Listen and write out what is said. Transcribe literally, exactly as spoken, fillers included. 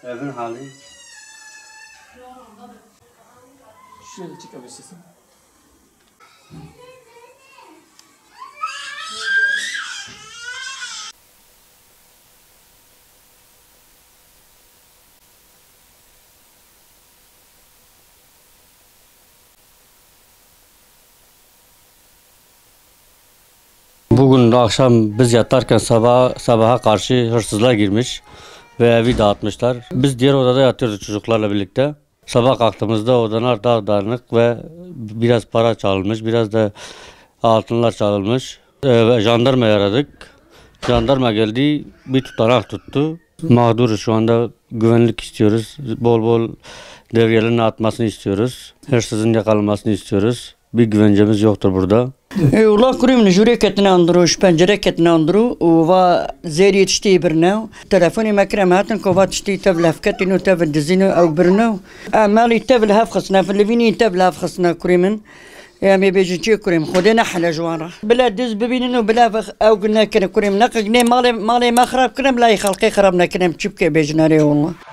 Evin hali. Bugün akşam biz yatarken sabah, sabaha karşı hırsızlar girmiş ve evi dağıtmışlar. Biz diğer odada yatıyorduk çocuklarla birlikte. Sabah kalktığımızda odalar dağdağınık ve biraz para çalınmış, biraz da altınlar çalınmış. Ee, jandarmayı aradık. Jandarma geldi, bir tutanak tuttu. Mağduruz şu anda, güvenlik istiyoruz. Bol bol devriyelerin atmasını istiyoruz. Hırsızın yakalanmasını istiyoruz. Bir güvencemiz yoktur burada. Ê, wela kurê min jûrê ketine andirû, ji pencere ketine andirû û va zêriyê tiştî birine. Telefonê me kire, me hatin ku va tiştî tev li hev ketîn û tev dizîn û ew birine. Em malî tev li hev xistine, filivînî tev li hev xistine kurê min. Ê, em ê bêjin çê kurê min, Xwedê nehile ji wan re. Bila diz bibînin û bila ew gun nekine kurê min. Neqik nê malê, malê me xirab kirin, bila yê xelkê xirab nekine, em çi bike bêjin erê wela.